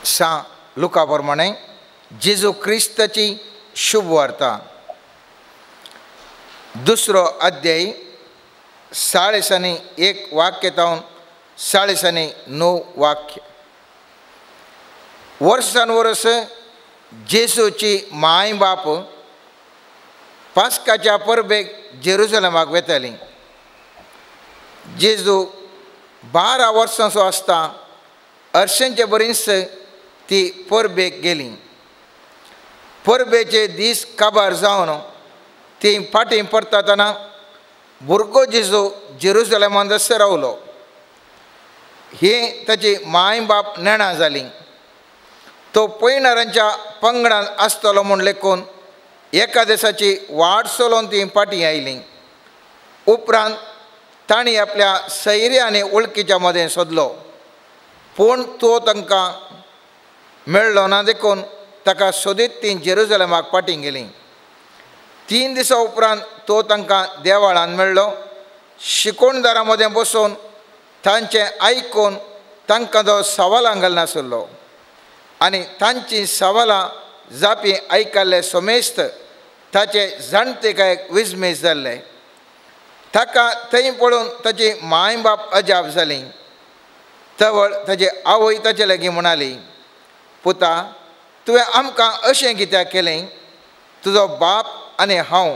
सां लुका प्रमाणे जेजू क्रिस्ताची शुभ वार्ता, दुसरो अध्याय, 41 वाक्य तावन 49 वाक्य। वर्सान वर्स जेजूची माय बाप पास्काच्या परबेक जेरुजलमाक वेताली। जेजू 12 वर्सांचो आसता अर्शेंचे बरीच ती परबेक गेली। परबेचे दीस काबार जावन ती फाटीं परतातना भुरगो जेजू जेरुजलमांत रावलो। हे ताची माय बाप नेणा जाली। तो पयणारांच्या पंगडान आसतलो म्हूण लेखून एका दिसाची वाट चलोवन ती फाटीं आयली। उपरांत तांणी आपल्या सैऱ्या आनी वळखीच्या मदें सोदलो, पूण तो तांकां मेळ्ळो ना देखून ताका सोदीत ती जेरुजलमाक फाटीं गेली। 3 दिसां उपरांत तो तांकां देवाळान मेळ्ळो। शिकोणदारां मदें बसून तांचें आयकून तांकां तो सवालां घालनासलो आनी तांचीं सवालां जापी आयकल्ले समेस्त ताचे जाणटेकायेक विस्मीत जाल्ले। ताका थंय पळोवन ताची माय बाप अजाप जाली। तवळ ताची आवय ताचे लागीं म्हणाली, पुता, तुवें आमकां अशें कित्याक केलें? तुजो बाप आनी हांव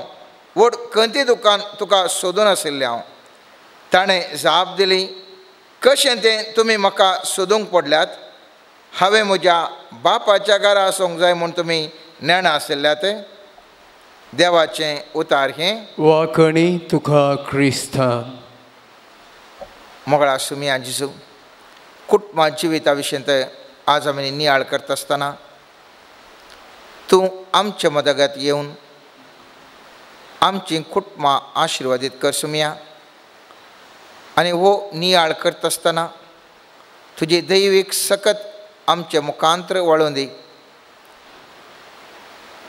व्हड खंती दुकान तुका सोदून आशिल्लें हांव। ताणें जाप दिली, कशें तें तुमी म्हाका सोदूंक पडल्यात? हांवें म्हज्या बापाच्या घरा आसूंक जाय म्हूण तुमी नेणा आशिल्ल्यात। देवाचें उतार हें। वाकणी तुका क्रिस्ता। मोगळा सुमिया जेजू, कुटुंबा जिविता विशीं आज आमी नियाळ करता आसतना तूं आमच्या मदगत येवन आमची कुटुंबां आशिर्वादीत कर सुमिया। आनी हो नियाळ करता आसतना तुजी दैवीक सकत आमच्या मुखांत्र वळोवन दी।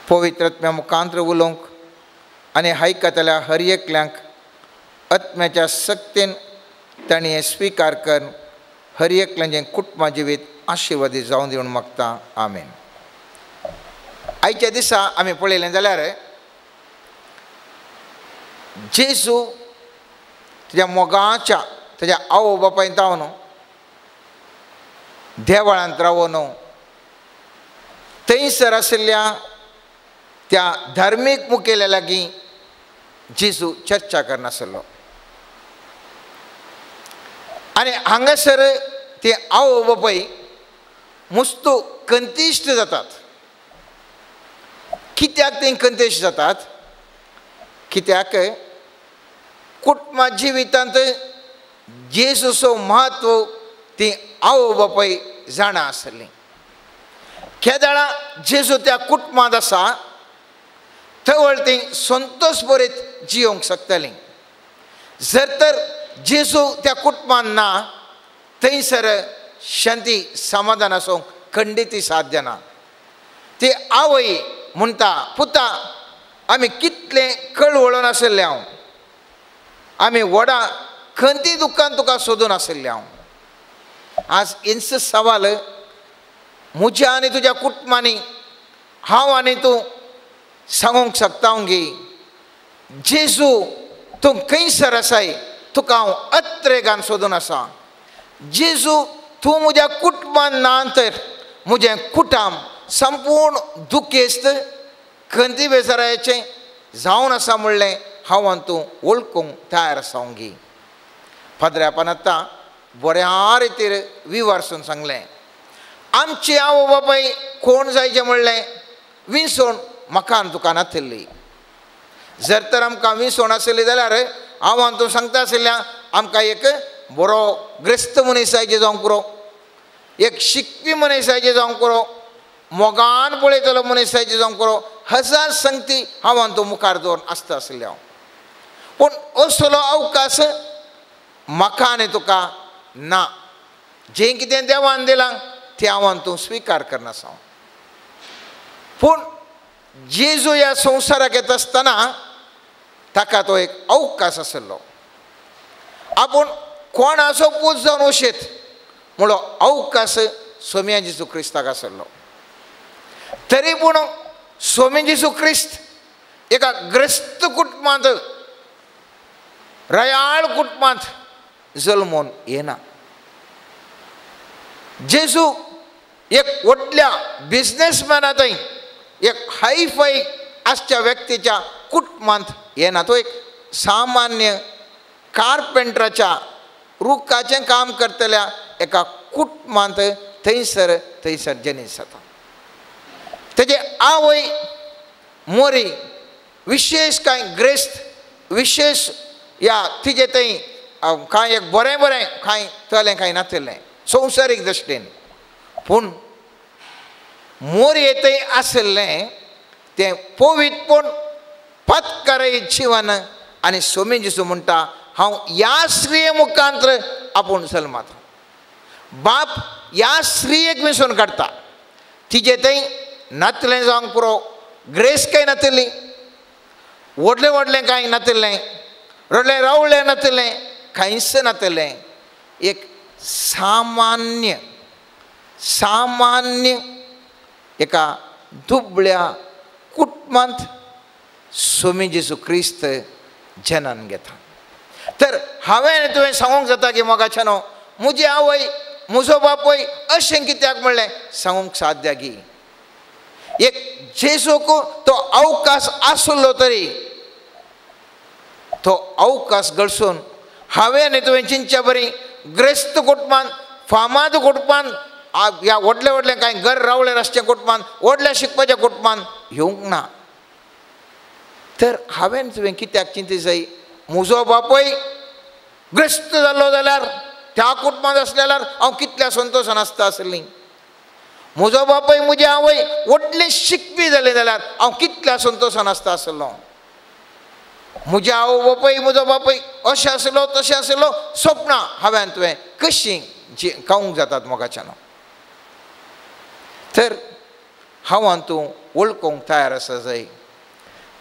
पवित्र आत्म्या मुखांत्र उलोवंक आनी हायकतल्या हर एकल्यांक आत्म्याच्या सक्तीन तांणी हें स्विकार कर हर एकल्यांचें कुटुंबा जिवीत आशिर्वादीत जावन दिवन मागता। आमेन। आयच्या दिसा आमी पळयलें जाल्यार जेजू तुज्या मोगाच्या तुज्या आवय बापायन तावन देवळांत रावन थंयसर आशिल्ल्या त्या धार्मीक मुखेल्या लागीं जेजू चर्चा करनासलो आनी हांगासर ते आवय बापाय मुस्तू कंतिश्ट जातात। कित्याक ते कंतिश्ट जातात? कित्याक कुटुंबा जिवितांत जेजूचो म्हत्व ती आवय बापाय जाणा आसली। केदळा जेजू त्या कुटुंबांत आसा तवळ ती संतोष बरीत जियोंक शकतली। जर तर जेजू त्या कुटुंबांत ना थंयसर शांती समाधान आसूंक खंडीत साध्य ना। ती आवय म्हणटा, पुता, आमी कितलें कळवळून आशिल्लें हांव, आमी व्हडा खंती दुख्खान तुका सोदून आशिल्लें हांव। आज इंच सवाल म्हज्या आनी तुज्या कुटुंबांनी हांव आनी तूं सांगूंक शकता गी, जेजू तूं खंयसर आसाय तुका हांव अत्रेगान सोदून आसा। जेजू तूं म्हज्या कुटुंबान ना तर म्हजें कुटुंब संपूर्ण दुखेस्त खंती बेजाराचें जावन आसा म्हणलें हांव आनी तूं वळखूंक तयार आसा गी। फादऱ्यापान आतां बऱ्या रितीर विवर्सून सांगलें, आमची आवय बापाय कोण जायचें म्हणलें विसवण म्हाका आनी तुका नातिल्ली। जर तर आमकां विसवण आशिल्ली जाल्यार हांव आनी तूं सांगता आशिल्ल्या आमकां एक बरो ग्रेस्त मनीस जायचें जावंक पुरो, एक शिकपी मनीस जायचें जावंक पुरो, मोगान पळयतलो मनीस जायचें जावंक पुरो, हजार संगती हांव आनी तूं मुखार दवरून आसता आशिल्लें हांव। पूण असलो अवकाश म्हाका आनी तुका ना। जें कितें देवान दिलां तें हांव आनी तूं स्विकार करनासा। पूण जेजू ह्या संवसाराक येता आसतना ताका तो एक अवकाश आशिल्लो। आपूण कोणाचो पूत जावन वशेत म्हणलो अवकाश सोम्या जेजू क्रिस्ताक आसलो. तरी पूण सोमी जेजू क्रिस्त एका ग्रस्त कुटुंबांत, रयाळ कुटुंबांत जल्मून येना. जेजू एक व्हडल्या बिजनेसमॅना थंय, एक हायफाय आसच्या व्यक्तीच्या कुटुंबांत येना. तो एक सामान्य कारपेंटराच्या रुखाचें काम करतल्या एका कुटुंबांत थंयसर थंयसर जनीत जाता. तेजे आवय मोरी विशेष कांय ग्रेस्त विशेष या तिजे थंय कांय एक बरें बरें कांय तलें कांय नातिल्लें संवसारीक दृश्टीन. पूण मोरये थंय आशिल्लें तें पवित्रपण पत्कराय जिवन. आनी सोमी जेजू म्हणटा हांव ह्या स्त्रिये मुखांत आपूण जल्माता. बाप ह्या स्त्रियेक वेंचून काडटा. तिजे थंय नातलें जावंक पुरो, ग्रेस कांय नातिल्ली, व्हडलें व्हडलें कांय नातिल्लें, रडलें रावलें नातिल्लें, कांयच नातिल्लें. एक सामान्य सामान्य एका दुबळ्या कुटुंबांत सोमी जेजू क्रिस्त जनन घेता. तर हांवें आनी तुवें सांगूंक जाता की मोगाच्या न्हू म्हजी आवय म्हजो बापूय अशें कित्याक म्हणलें सांगूंक साध्य गी. एक जेजूक तो अवकाश आसलो तरी तो अवकाश गळसून हांवें आनी तुवें चिंतच्या बरी ग्रेस्त कुटुंबान, फामाद कुटुंबान, ह्या व्हडलें व्हडलें कांय घर रावलें आसचें कुटुंबान, व्हडल्या शिकपाच्या कुटुंबान येवंक ना. तर हांवें तुवें कित्याक चिंती जाय म्हजो बापूय ग्रस्त जाल्लो जाल्यार त्या कुटुंबांत आसले जाल्यार हांव कितल्या संतोशान आसता आसलीं. म्हजो बापूय म्हजी आवय व्हडली शिकपी जाली जाल्यार हांव कितल्या संतोशान आसता आसलो. म्हज्या आवय बापूय म्हजो बापूय अशें आसलो तशें आसलो सपनां हांवें तुवें कशीं जी खावंक जातात मोगाच्यान. तर हांव आनी तूं वळखूंक तयार आसा जाय.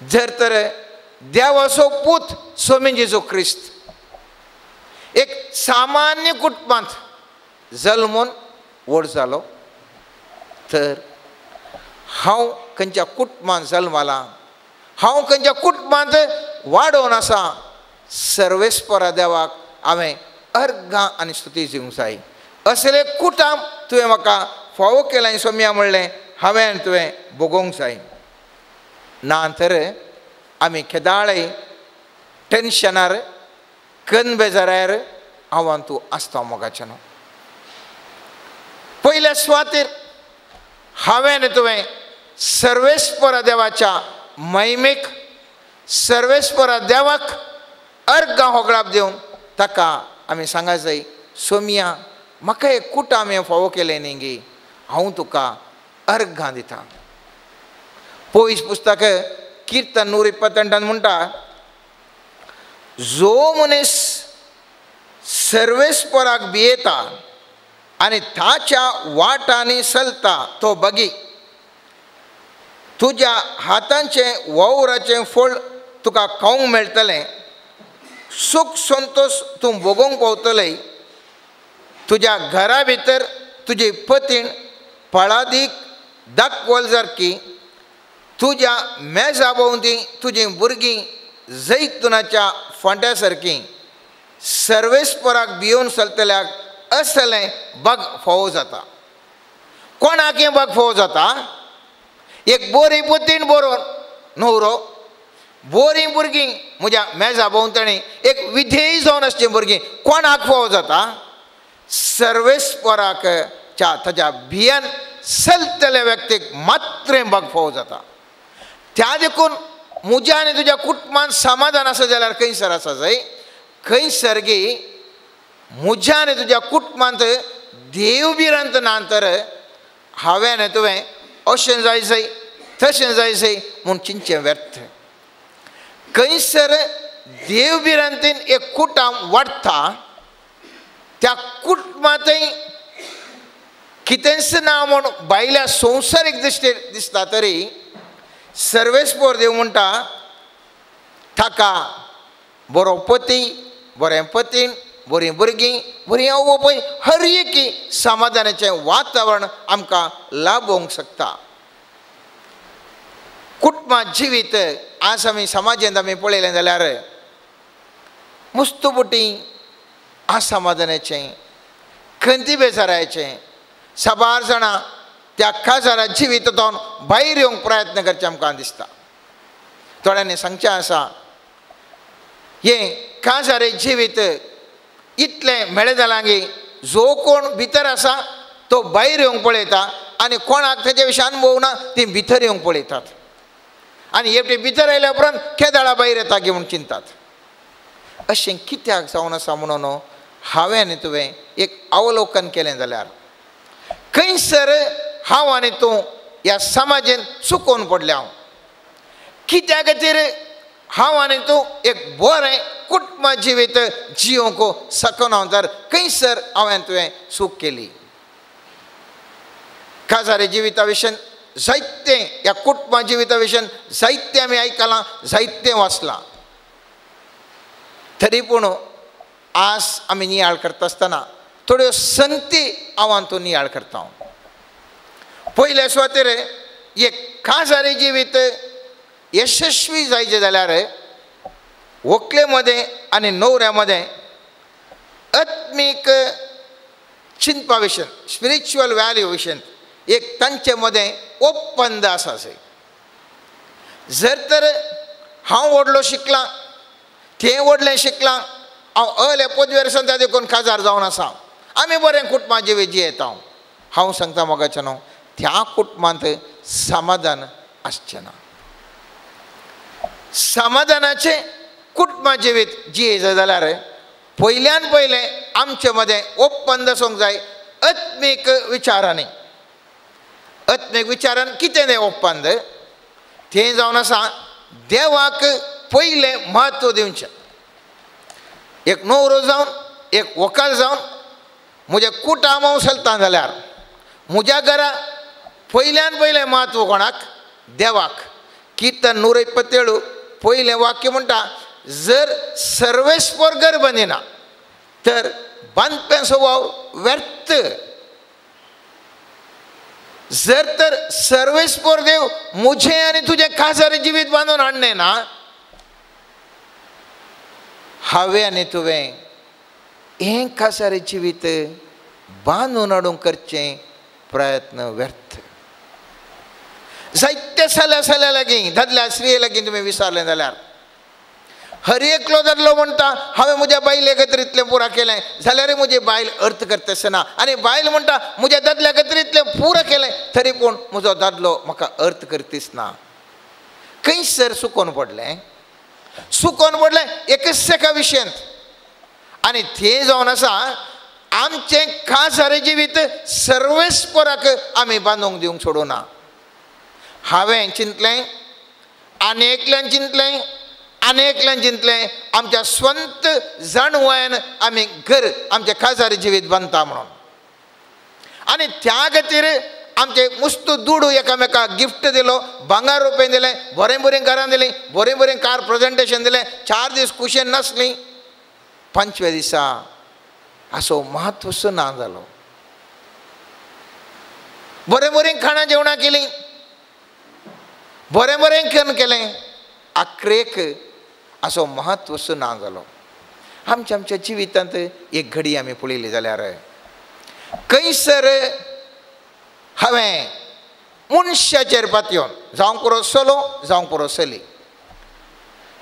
जर तर देवाचो पूत सोमी जेजू क्रिस्त एक सामान्य कुटुंबांत जल्मून व्हड जालो तर हांव खंयच्या कुटुंबांत जल्मला, हांव खंयच्या कुटुंबांत वाडोवन आसा, सर्वेस्परा देवाक हांवें अर्घां आनी स्तुती दिवंक जाय. असले कुटाम तुवें म्हाका फावो केलें सोम्या म्हणलें हांवें आनी तुवें भोगोवंक जाय. ना तर आमी केदाळय टेन्शनार कन बेजारार हांव आनी तूं आसता मोगाच्यान. पयल्या सुवातेर हांवें आनी तुवें सर्वेस्परा देवाच्या महिमेक, सर्वेस्परा देवाक अर्घां होगळाप दिवन ताका आमी सांगा जाय, सोमिया म्हाका एक कुटाम हें फावो केलें न्ही गी, हांव तुका अर्घां दिता. पयस पुस्तक किर्तन 128 म्हणटा, जो मनीस सर्वेस्पराक भियेता आनी ताच्या वाटांनी चलता तो बगी. तुज्या हातांचें वावराचें फळ तुका खावंक मेळटलें, सूख संतोश तूं भोगोवंक पावतलें. तुज्या घरा भितर तुजी पतीण फळादीक दाखवल सारकी, तुज्या मेजा भोंवती तुजीं भुरगीं जैतुनाच्या फांट्या सारकी. सर्वेस्पराक भियोवन चलतल्याक असलें बग फावो जाता. कोणाक हें बग फावो जाता? एक बोरी पतीण बरो न्हवरो, बोरीं भुरगीं म्हज्या मेजा भोंवतणी एक विधेयी जावन आसचीं भुरगीं कोणाक फावो जाता? सर्वेस्पराक च्या ताच्या भियान चलतल्या व्यक्तीक मात्र बग फावो जाता. त्या देखून म्हज्या आनी तुज्या कुटुंबान समाधान आसा जाल्यार खंयसर आसा जाय? खंयसर गी म्हज्या आनी तुज्या कुटुंबांत देव भिरांत ना तर हांवें आनी तुवें अशें जाय जाय तशें जाय जाय म्हूण चिंतचें व्यर्थ. खंयसर देव भिरांतीन एक कुटुंब वाडटा त्या कुटुंबांतय कितेंच ना म्हूण भायल्या संवसारीक दृश्टीर दिसता तरी सर्वेस्पर देव म्हणटा ताका बरो पती, बरें पतीण, बरीं भुरगीं, बरीं आवय बापूय, हर एक समाधानाचें वातावरण आमकां लाभोवंक शकता. कुटुंबा जिवीत आज आमी समाजांत आमी पळयलें जाल्यार मुस्तुबुटी असमाधानाचें, खंती बेजाराचें, साबार जाणां त्या काजारा जिवितांतून भायर येवंक प्रयत्न करचें आमकां दिसता. थोड्यांनी सांगचें आसा, हें काजारे जिवीत इतलें मेळ्ळें जालां की जो कोण भितर आसा तो भायर येवंक पळयता आनी कोणाक तेजे विशीं अनुभव ना ती भितर येवंक पळयतात आनी एकटी भितर आयल्या उपरांत केदाळा भायर येता की म्हूण चिंतात. अशें कित्याक जावन आसा म्हणून हांवें आनी तुवें एक अवलोकन केलें जाल्यार खंयसर हांव आनी तूं ह्या समाजेन चुकोवन पडल्या हांव. कित्या खातीर हांव आनी तूं एक बरें कुटुंब जिवीत जियोंक शकना तर खंयसर हांवें तुवें चूक केली. काजारी जिविता विशीं जायतें, ह्या कुटुंब जिविता विशीं जायतें आमी आयकलां, जायतें वाचलां, तरी पूण आज आमी नियाळ करता आसतना थोड्यो संगती हांव आनी तूं नियाळ करता. पयले सुवातेर एक काजारी जिवीत यशस्वी जायचें जाल्यार व्हंकले मदें आनी न्हवऱ्या मदें आत्मीक चिंतपा विशीं, स्पिरिच्युअल व्हॅल्यू विशीं एक तांचे मदें ओपंद आसा. जर तर हांव व्हडलो शिकलां, तें व्हडलें शिकलां, हांव अले पदवेर सांगता देखून काजार जावन आसा, आमी बरें कुटुंबा जिवीत जियेता, हांव सांगता मोगाचें न्हू, त्या कुटुंबांत समाधान आसचें ना. समाधानाचें कुटुंबा जिवीत जियेता जाल्यार पयल्यान पयलें आमचे मदें ओपंद आसूंक जाय आत्मीक विचारांनी. आत्मीक विचारान कितें तें ओपंद तें जावन आसा देवाक पयलें म्हत्व दिवचें. एक न्हवरो जावन, एक व्हंकल जावन म्हजें कुटाम हांव चलता जाल्यार म्हज्या घरा पयल्यान पयलें म्हत्व कोणाक? देवाक. किर्तन 127 पयलें वाक्य म्हणटा, जर सर्वेस्पर घर बांदिना तर बांदप्यांचो वावर व्यर्थ. जर तर सर्वेस्पर देव म्हजें आनी तुजें काजारी जिवीत बांदून हाडलें ना, हांवें आनी तुवें हें काजारी जिवीत बांदून हाडूंक करचें प्रयत्न व्यर्थ. जायते सल्या सल्या लागीं, दादल्या स्त्रिये लागीं तुमी विचारलें जाल्यार हर एकलो दादलो म्हणटा हांवें म्हज्या बायले खातीर इतलें पुरा केलें जाल्यार म्हजी बायल अर्थ करता आसतना, आनी बायल म्हणटा म्हज्या दादल्या खातीर इतलें पुरा केलें तरी पूण म्हजो दादलो म्हाका अर्थ करतीच ना. खंयसर चुकोवन पडलें? चुकोवन पडलें एकच एका विशयांत, आनी तें जावन आसा आमचें काजारी जिवीत सर्वेस्पराक आमी बांदूंक दिवंक सोडूं ना. हांवें चिंतलें आनी एकल्यान चिंतलें आनी एकल्यान चिंतलें, आमच्या स्वंत जाणवायन आमी घर आमचें काजारी जिवीत बांदता म्हणून, आनी त्या खातीर आमचे मुस्तू दुडू एकामेकाक गिफ्ट दिलो, भांगर रुपये दिलें, बरें बरें घरां दिलीं, बरें बरें कार प्रेजेंटेशन दिलें, 4 दीस खुशयेन नासलीं, 5व्या दिसा असो म्हत्वसो ना जालो. बरें बरें खाणां जेवणां केलीं, बरें बरें कन्न केलें, आखरेक असो म्हत्वसो ना जालो. आमच्या आमच्या जिवितांत एक घडी आमी पळयली जाल्यार खंयसर हांवें मनशाचेर पातयेवन, जावंक पुरो चलो जावंक पुरो चली,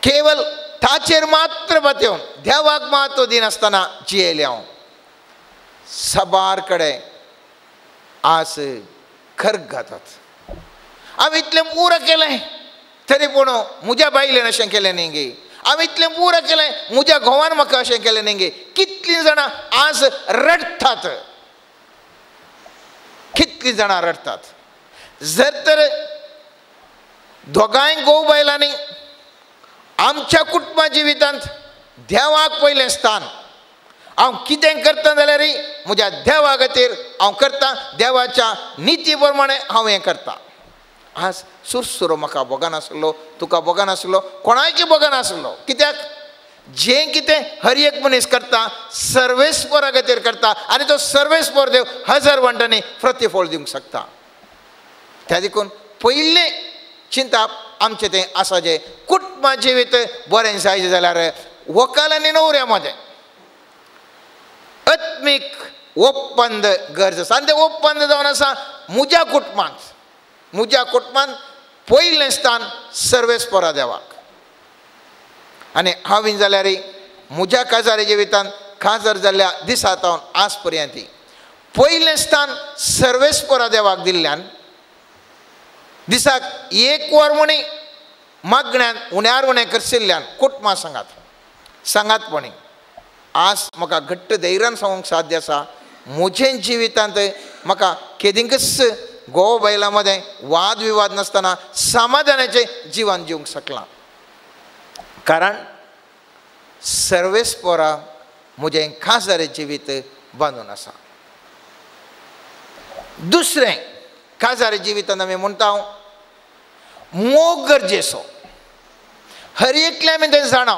केवल ताचेर मात्र पातयेवन देवाक म्हत्व दिनासतना जियेलें हांव. साबार कडेन आज खर्ग घातात, हांवें इतलें पुरो केलें तरी पूण म्हज्या बायलेन अशें केलें न्ही गे, हांवें इतलें पुरो केलें म्हज्या घोवान म्हाका अशें केलें न्ही गे. कितलीं जाणां आज रडटात, कितलीं जाणां रडटात. जर तर दोगांय घोव बायलांनी आमच्या कुटुंबा जिवितांत देवाक पयलें स्थान, हांव कितें करता जाल्यार म्हज्या देवा खातीर हांव करता, देवाच्या निती प्रमाणें हांव हें करता. आज सुरसुरो म्हाका भोगनासलो, तुका भोगनासलो, कोणायकी भोगनासलो. कित्याक? जें कितें हर एक मनीस करता सर्वेस्परा खातीर करता आनी तो सर्वेस्पर देव हजार वांटांनी प्रतिफळ दिवंक शकता. त्या देखून पयलें चिंताप आमचें तें आसा जें कुटुंबा जिवीत बरें जायचें जाल्यार व्हंकल आनी न्हवऱ्या मदें आत्मीक ಒಪ್ಪಂದ गरज आसा. आनी तें ಒಪ್ಪಂದ जावन आसा म्हज्या कुटुंबांत, म्हज्या कुटुंबांत पयलें स्थान सर्वेस्परा देवाक. आनी हांवें जाल्यार म्हज्या काजारी जिवितांत काजार जाल्ल्या दिसा सावन आज पर्यंत पयलें स्थान सर्वेस्परा देवाक दिल्ल्यान दिसाक एक वर म्हणी मागण्यान उण्यार उणें करशिल्ल्यान कुटुंबां सांगात सांगातपणी आज म्हाका घट्ट धैर्यान सांगूंक साध्य आसा म्हजें जिवितांत म्हाका केदींकच गोवा बायलां मदें वाद विवाद नासतना समाधानाचें जिवन जिवंक शकलां. कारण सर्वेस्परा म्हजें खासदारी जिवीत बांदून आसा. दुसरें खासदारी जिवितांत आमी म्हणटा मोग गरजेचो, हर एकल्या आमी तें जाणा,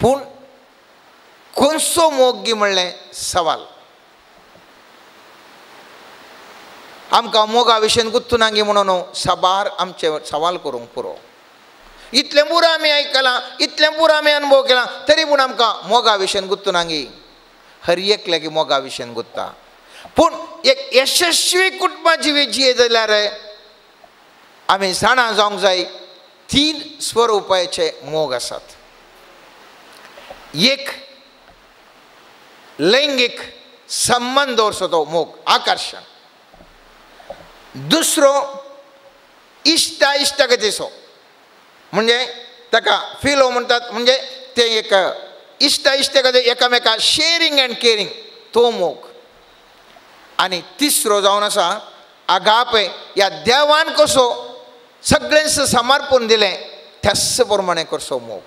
पूण खंयचो मोग गी म्हणलें सवाल. आमकां मोगा विशयन गुत्तुनांगी म्हणून साबार आमचे सवाल करूंक पुरो. इतलें पुरो आमी आयकलां, इतलें पुरो आमी अनुभव केला, तरी पूण आमकां मोगा विशयन गुत्तुनांगी. हर एकल्याकी मोगा विशयन गुत्ता, पूण एक यशस्वी कुटुंबा जिवीत जिये जाल्यार आमी जाणा जावंक जाय तीन स्वरुपाचे मोग आसात. एक लैंगीक संबंद दवरचो तो मोग आकर्शण, दुसरो इश्टा इश्टागतीचो म्हणजे ताका फिलो म्हणटात, म्हणजे ते एक इश्टा इश्टागती एकामेका शेरींग अँड केरींग तो मोग. आनी तिसरो जावन आसा आगापे ह्या देवान कसो सगळ्यांस समर्पण दिलें त्याच प्रमाणे करचो मोग.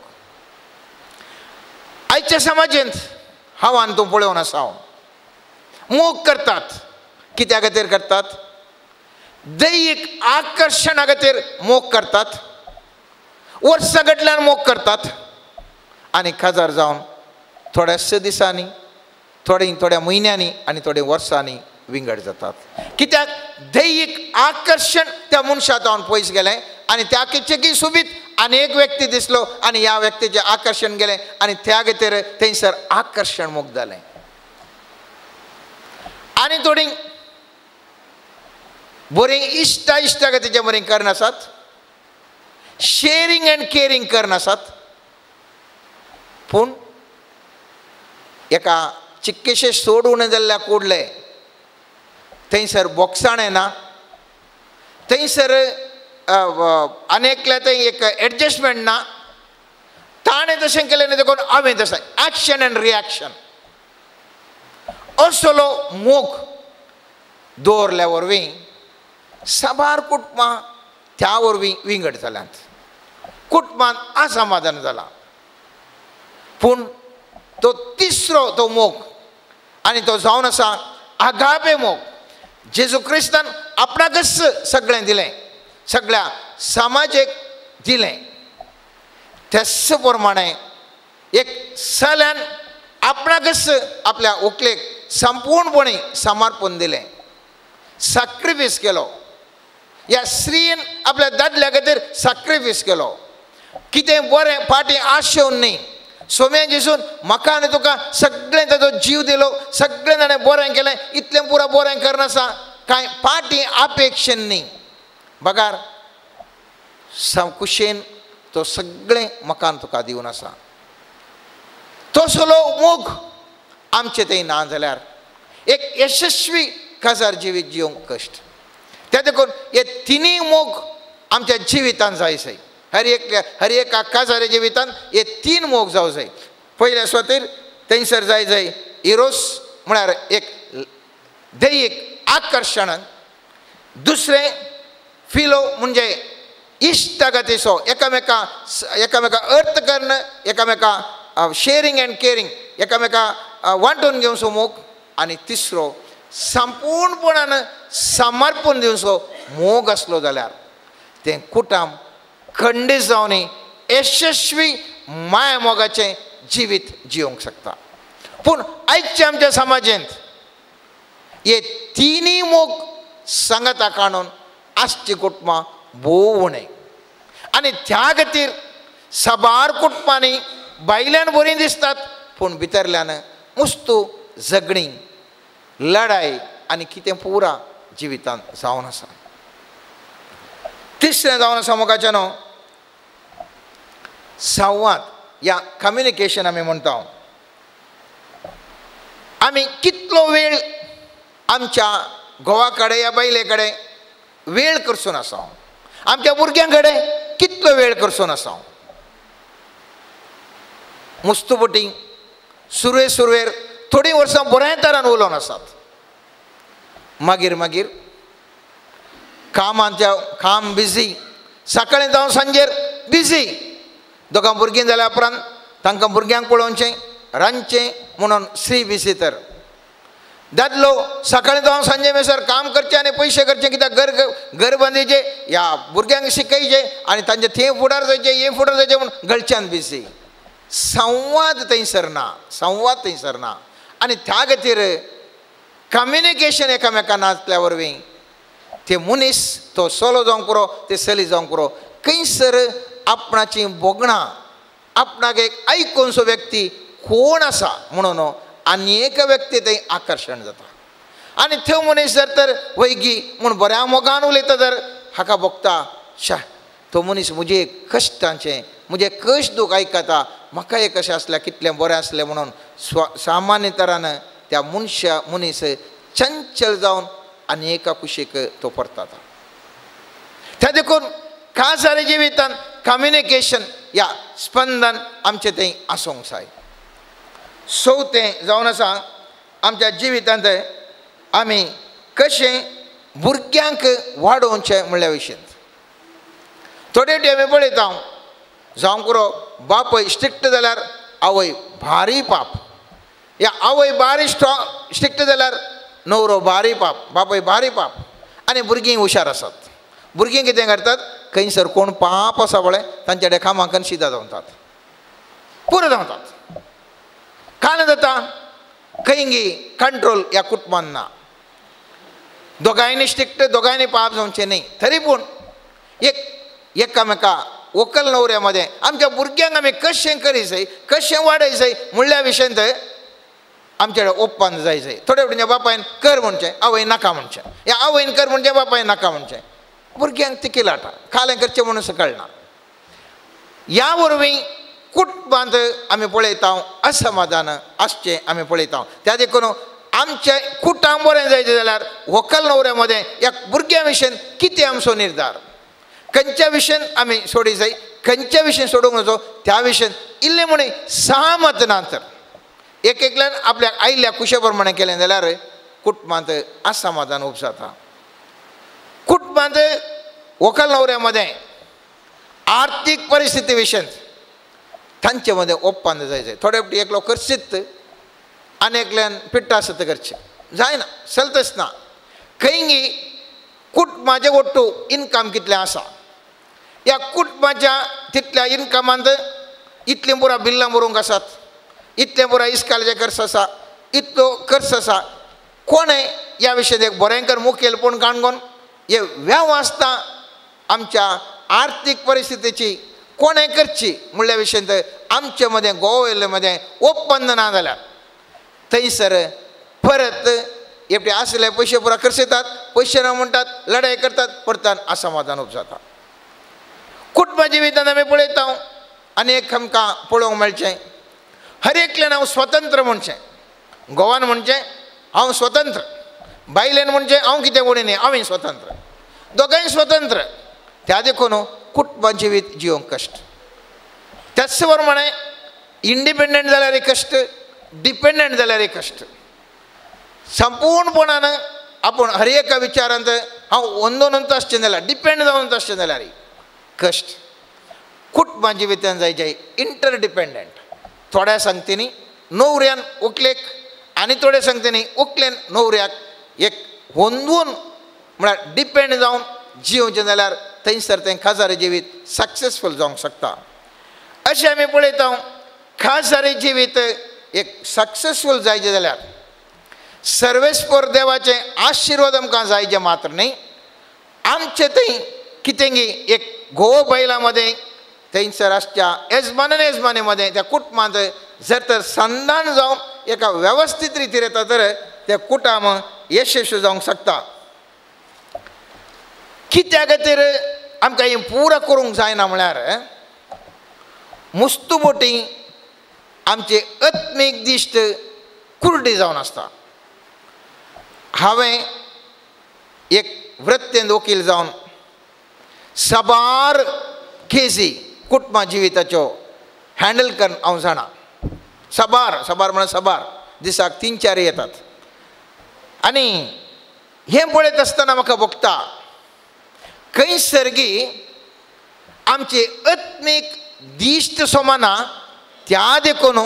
आयच्या समाजेंत हांव आनी तूं पळोवन आसा हांव मोग करतात, कित्या खातीर करतात? दैहीक आकर्शणा खातीर मोग करतात, वर्सां घडल्यान मोग करतात आनी काजार जावन थोड्याशा दिसांनी, थोडी थोड्या म्हयन्यांनी आनी थोड्या वर्सांनी विंगड जातात. कित्याक? दैहीक आकर्शण त्या मनशा जावन पयस गेलें आनी त्या किचकी सोबीत आनी एक व्यक्ती दिसलो आनी ह्या व्यक्तीचें आकर्शण गेलें आनी त्या खातीर थंयसर आकर्शण मोग जालें. आनी थोडी बरीं इश्टा इश्टागतीचे बरीं करनासात, शेरींग अँड केरींग करनासात, पूण एका चिक्केशे सोडून जाल्ल्या कुडले थंयसर बोगसाणें ना, थंयसर आनी एकल्या थंय एक एडजस्टमेंट ना, ताणें तशें केलें न्ही देखून हांवें तशें, एक्शन अँड रिएक्शन असलो मोग दवरल्या वरवीं साबार कुटुंबां त्या वरवीं विंगड जाल्यांत, कुटुंबांत असमाधान जालां. पूण तो तिसरो तो मोग आनी तो जावन आसा आगापे मोग. जेजू क्रिस्तान आपणाकच सगळें दिलें, सगळ्या समाजेक दिलें, त्याच प्रमाणे एक सल्यान आपणाकच आपल्या व्हंकलेक संपूर्णपणे समर्पण दिलें, सॅक्रिफायस केलो. ह्या स्त्रियेन आपल्या दादल्या खातीर सॅक्रिफायस केलो, कितें बरें फाटीं आशेवन न्ही. सोम्या जेजून म्हाका आनी तुका सगळें ताचो जीव दिलो, सगळें ताणें बरें केलें, इतलें पुरो बरें करनासा कांय फाटीं अपेक्षेन न्ही, बगार खुशेन तो सगळें म्हाका आनी तुका दिवन आसा. तसलो मोग आमचे थंय ना जाल्यार एक यशस्वी काजार जिवीत जिवंक कश्ट. त्या देखून हे तिनूय मोग आमच्या जिवितांत जाय जाय, हर एक हर एका काजारी जिवितांत हे तीन मोग जावं जाय. पयल्या सुवातेर थंयसर जाय जाय इरोस म्हळ्यार एक दैहीक आकर्शण, दुसरें फिलो म्हणजे इश्टागतीचो एकामेका एकामेका अर्थ कर्ण, एकामेका शेरींग अँड केरींग, एकामेका वांटून घेवचो मोग, आनी तिसरो संपूर्णपणान समर्पण दिवचो मोग आसलो जाल्यार तें कुटुंब खंडीत जावन यशस्वी माया मोगाचें जिवीत जिवंक शकता. पूण आयच्या आमच्या समाजेंत हे तिनूय मोग सांगाता काणून आसची कुटुंबां भोव उणें आनी त्या खातीर साबार कुटुंबांनी भायल्यान बरीं दिसतात पूण भितरल्यान मुस्तू झगडीं, लढाय आनी कितें पुरा जिवितांत जावन आसा. तिसरें जावन आसा मोगाचें न्हू संवाद या कम्युनिकेशन आमी म्हणटा. आमी कितलो वेळ आमच्या घोवा कडेन या बायले कडेन वेळ करसून आसा, आमच्या भुरग्यां कडेन कितलो वेळ करसून आसा. मुस्तुपटी सुरवे सुरवेर थोडीं वर्सां बऱ्या तरान उलोवन आसात, मागीर मागीर कामाच्या काम बिजी, सकाळीं जावं सांजेर बिजी, दोगां भुरगीं जाल्या उपरांत तांकां भुरग्यांक पळोवचें रांदचें म्हणून स्त्री बिजी. तर दादलो सकाळीं जावं सांजे मेसर काम करचें आनी पयशे करचें, कित्याक घर घर बांदीचे ह्या भुरग्यांक शिकयचें आनी तांचे थंय फुडार जायचें हें फुडार जायचें म्हूण गळच्यान बिजी. संवाद थंयसर ना, संवाद थंयसर ना आनी त्या खातीर कम्युनिकेशन एकामेकां नासल्या वरवीं ते मनीस तो सोलो जावंक पुरो ते चली जावंक पुरो खंयसर आपणाचीं भोगणां आपणाक एक आयकोनसो व्यक्ती कोण आसा म्हणून आनी एक व्यक्ती थंय आकर्शण जाता आनी थंय मनीस जर तर वैगी म्हूण बऱ्या मोगान उलयता तर हाका भोगता शा तो मनीस म्हजे कश्टांचें म्हजें कश्ट दूख आयकता, म्हाका एक कशें आसल्यार कितलें बरें आसलें म्हणून सामान्य तरान त्या मनशा मनीस चंचल जावन आनी एका कुशीक तो परतता. त्या देखून काजारी जिवितान कम्युनिकेशन या स्पंदन आमचें थंय आसूंक जाय. चवथें जावन आसा आमच्या जिवितांत आमी कशें भुरग्यांक वाडोवचें म्हणल्या विशयांत थोडे फावटी आमी पळयता जावंक पुरो बापूय स्ट्रिक्ट जाल्यार आवय भारी पाप, या आवय भारी स्ट्रॉंग स्ट्रिक्ट जाल्यार न्हवरो भारी पाप, बापूय भारी पाप आनी भुरगीं हुशार आसात. भुरगीं कितें करतात खंयसर कोण पाप आसा पळय तांच्या कडेन कामाक शिदा धांवतात, पुरो धांवतात. कांय जाता खंयगी कंट्रोल ह्या कुटुंबान ना, दोगांयनी स्ट्रिक्ट दोगांयनी पाप जावचें न्ही, तरी पूण एक एकामेका व्हंकल न्हवऱ्या मदें आमच्या भुरग्यांक आमी कशें करी जाय कशें वाडय जाय म्हणल्या विशयांत आमचे कडेन ओप्पान जाय जाय. थोडे फावटी बापायन कर म्हणचें आवय नाका म्हणचें, या आवयन कर म्हणचें बापायन नाका म्हणचें, भुरग्यांक तिकी लाटा खालें करचें म्हणून कळना. ह्या वरवीं कुटुंबांत आमी पळयता असमाधान आसचें आमी पळयता. त्या देखून आमचें कुटुंब बरें जायचें जाल्यार व्हंकल न्हवऱ्या मदें ह्या भुरग्यां विशयन कितें आमचो निर्धार, खंयच्या विशयान आमी सोडी जाय खंयच्या विशयान सोडूंक नजो त्या विशयान इल्लें म्हणी सहमत ना तर एक एकल्यान आपल्याक आयिल्ल्या कुशे प्रमाणें केलें जाल्यार कुटुंबांत असमाधान उब जाता. कुटुंबांत व्हंकल न्हवऱ्या मदें आर्थीक परिस्थिती विशयांत तांचे मदें ओप्पान जाय जाय. थोडे फावटी एकलो करशीत आनी एकल्यान पिट्टा आसत करचें जायना, चलतच ना. खंयगी कुटुंबाचें ಒಟ್ಟು इनकम कितलें आसा, ह्या कुटुंबाच्या तितल्या इनकमांत इतलीं पुरा बिल्लां बरोवंक आसात, इतलें पुरा इस्कालाचें खर्च आसा, इतलो खर्च आसा. कोणें ह्या विशयान एक बरेंकर मुखेलपण काणकोण हे वेवस्था आमच्या आर्थीक परिस्थितीची कोणें करची म्हणल्या विशयांत आमचे मदें गोवा मदें ओपन ना जाल्यार थंयसर परत एकटे आसले पयशे पुरा खर्चतात, पयशे ना म्हणटात, लढाई करतात, परतान असमाधान उब जाता. कुटुंबा जिवितांत आमी पळयता आनी एक आमकां पळोवंक मेळचें हर एकल्यान हांव स्वतंत्र म्हणचें, गोवान म्हणचें हांव स्वतंत्र, बायलेन म्हणचें हांव कितें उणी न्ही हांवें स्वतंत्र, दोगांय स्वतंत्र. त्या देखून कुटुंबा जिवीत जिवंक कश्ट. त्याच प्रमाणे इंडिपेंडंट जाल्यार कश्ट, डिपेंडंट जाल्यार कश्ट. संपूर्णपणान आपूण हर एका विचारांत हांव अंदोनूच आसचें जाल्यार डिपेंड जावन आसचें जाल्यार कश्ट. कुटुंबा जिवितान जायचे इंटरडिपेंडंट, थोड्या सांगतींनी न्हवऱ्यान व्हंकलेक आनी थोड्या सांगतींनी व्हंकलेन न्हवऱ्याक एक होंदून म्हळ्यार डिपेंड जावन जिवचें जाल्यार थंयसर तें काजार जिवीत सक्सेसफूल जावंक शकता. अशें अशें आमी पळयता खासदारी जिवीत एक सक्सेसफूल जायचें जाल्यार सर्वेस्पर देवाचे आशिर्वाद आमकां जायचे मात्र न्ही, आमचे थंय कितेंगी एक घोव बैला मदें थंयसर आसच्या येजमान येजमाने मदें त्या कुटुंबांत जर तर संधान जावन एका वेवस्थीत रितीर येता तर त्या कुटुंब यशस्वी जावंक शकता. कित्या खातीर आमकां हें पुरो करूंक जायना म्हळ्यार मुस्तू बोटी आमची आत्मीक दिश्ट कुर्डी जावन आसता. हांवें एक वृत्तेंत वकील जावन साबार केसी कुटुंबा जिविताच्यो हँडल करून हांव जाणा. साबार साबार म्हळ्यार साबार दिसाक 3-4 येतात आनी हें पळयत आसतना म्हाका भोगता खंय सर्गी आमची आत्मीक दिश्ट सोमाना त्या देखून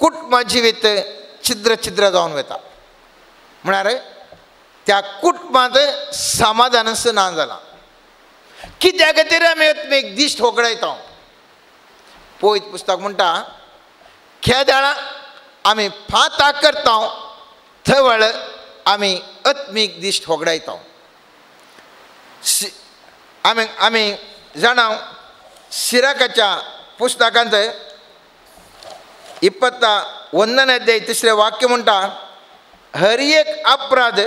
कुटुंबा जिवीत छिद्र छिद्र जावन वता. म्हळ्यार त्या कुटुंबांत समाधानच ना जालां. कित्या खातीर आमी आत्मीक दिश्ट होगडायता. पवित्र पुस्तक म्हणटा खेदाळा आमी फाता करता थवळ आमी आत्मीक दिश्ट होगडायता. आमी आमी जाणा सिराकाच्या पुस्तकांत 21 अध्याय 3 वाक्य म्हणटा हर एक अपराध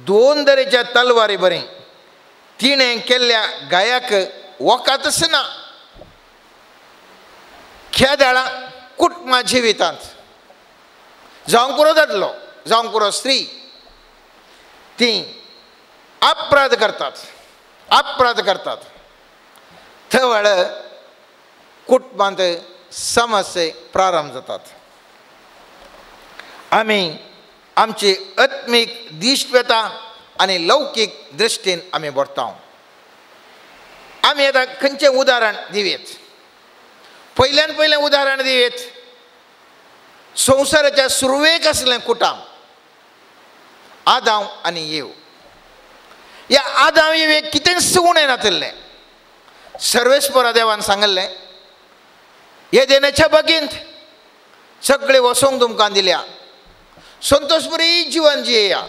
2 तरेच्या तलवारी बरें तिणें केल्ल्या गायाक वकातच ना. खेदाळा कुटुंबा जिवितांत जावंक पुरो दादलो जावंक पुरो स्त्री ती अपराध करतात अपराध करतात थवळ कुटुंबांत समस्ये प्रारंभ जातात. आमी आमची आत्मीक दिश्ट वता आनी लौकीक दृश्टीन आमी भरता. आमी आतां खंयचें उदाहरण दिवयेत. पयल्यान पयलें उदाहरण दिवयेत संवसाराच्या सुरवेक आसलें कुटाम आदांव आनी येव. ह्या आदांव येवेक कितेंच उणें नातिल्लें. सर्वेस्परा देवान सांगिल्लें हे देण्याच्या बागेंत सगळे वसोंक तुमकां दिल्या, संतोषपुरी जीवन जियेया,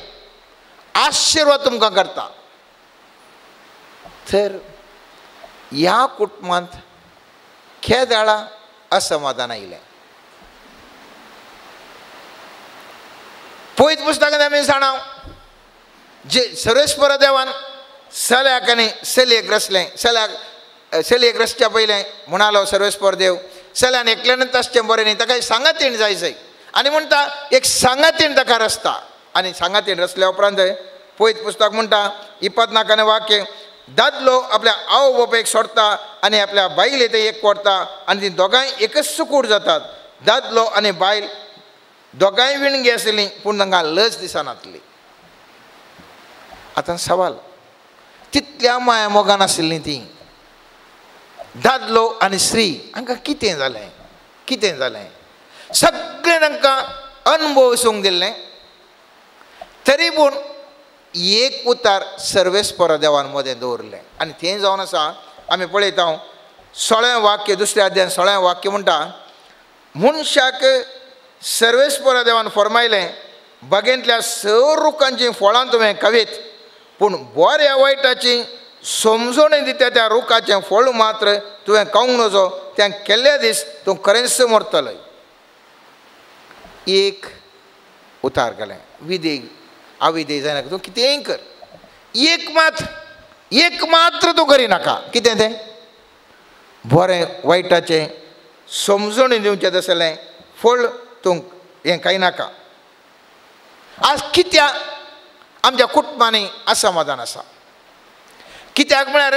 आशिर्वाद तुमकां करता. तर ह्या कुटुंबांत खेदाळा असमाधान आयलें. पवित्र पुस्तकांत आमी जाणा जे सर्वेस्पर देवान सल्याक आनी चलयेक रचलें. सल्याक चलयेक रचच्या पयलें म्हणालो सर्वेस्पर देव सल्यान एकल्यानूच आसचें बरें न्ही, ताका सांगातीण जाय जाय आनी म्हणटा एक सांगातीण ताका रचता. आनी सांगातीण रचल्या उपरांत पवित्र पुस्तक म्हणटा 24 वाक्य दादलो आपल्या आवय बापायक सोडटा आनी आपल्या बायले ते एक कोरता आनी ती दोगांय एकच सुकूर जातात. दादलो आनी बायल दोगांय विणगी आसलीं पूण तांकां लज दिसनासली. आतां सवाल तितल्या माया मोगान आशिल्लीं तीं दादलो आनी स्त्री हांकां कितें जालें कितें जालें सगळें तांकां अनुभव वसूंक दिल्लें तरी पूण एक उतार सर्वेस्पर देवान मदें दवरलें. आनी तें जावन आसा आमी पळयता 16 वाक्य 2 अध्याय 16 वाक्य म्हणटा मनशाक सर्वेस्पर देवान फरमायलें बागेंतल्या स रुखांचीं फळां तुवें खावीत पूण बऱ्या वायटाची समजोणी दिता त्या रुखाचें फळ मात्र तुवें खावंक नजो, तें केल्ल्या दीस तूं खरेंच मरतलो. एक उतार घालें विधेय अविधेय जायनाका, तूं कितेंय कर, एक मात्र एक मात्र तूं करिनाका. कितें तें बरें वायटाचें समजोणी दिवचें तसलें फळ तूं हें खायनाका. आज कित्याक आमच्या कुटुंबांनी असमाधान आसा. कित्याक म्हळ्यार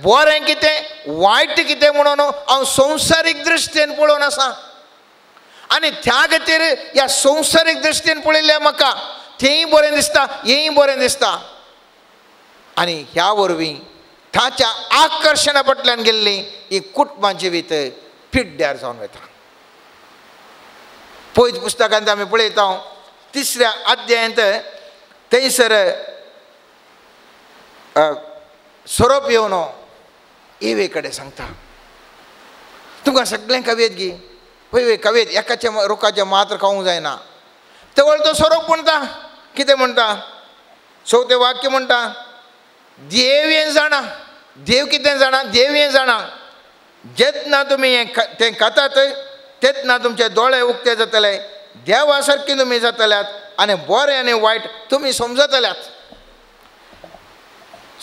बरें कितें वायट कितें म्हणून हांव संवसारीक दृश्टीन पळोवन आसा आनी त्या खातीर ह्या संवसारीक दृश्टीन पळयल्ल्या म्हाका तेंय बरें दिसता हेंय बरें दिसता आनी ह्या वरवीं ताच्या आकर्शणा फाटल्यान गेल्ली ही कुटुंबां जिवीत पिड्ड्यार जावन वता. पवित्र पुस्तकांत आमी पळयता 3 अध्यायांत थंयसर सोरोप येवन एवे कडेन सांगता तुमकां सगळें कवेत गी वय वय कवेत एकाच्या रुखाचें मात्र खावंक जायना. तवळ तो सोरोप म्हणटा कितें म्हणटा चवथें वाक्य म्हणटा देव हें जाणा. देव कितें जाणा? देव हें जाणा जेन्ना तुमी हें तें खातात तेन्ना तुमचे दोळे उक्ते जातले, देवा सारकी तुमी जातल्यात आनी बरें आनी वायट तुमी समजतल्यात.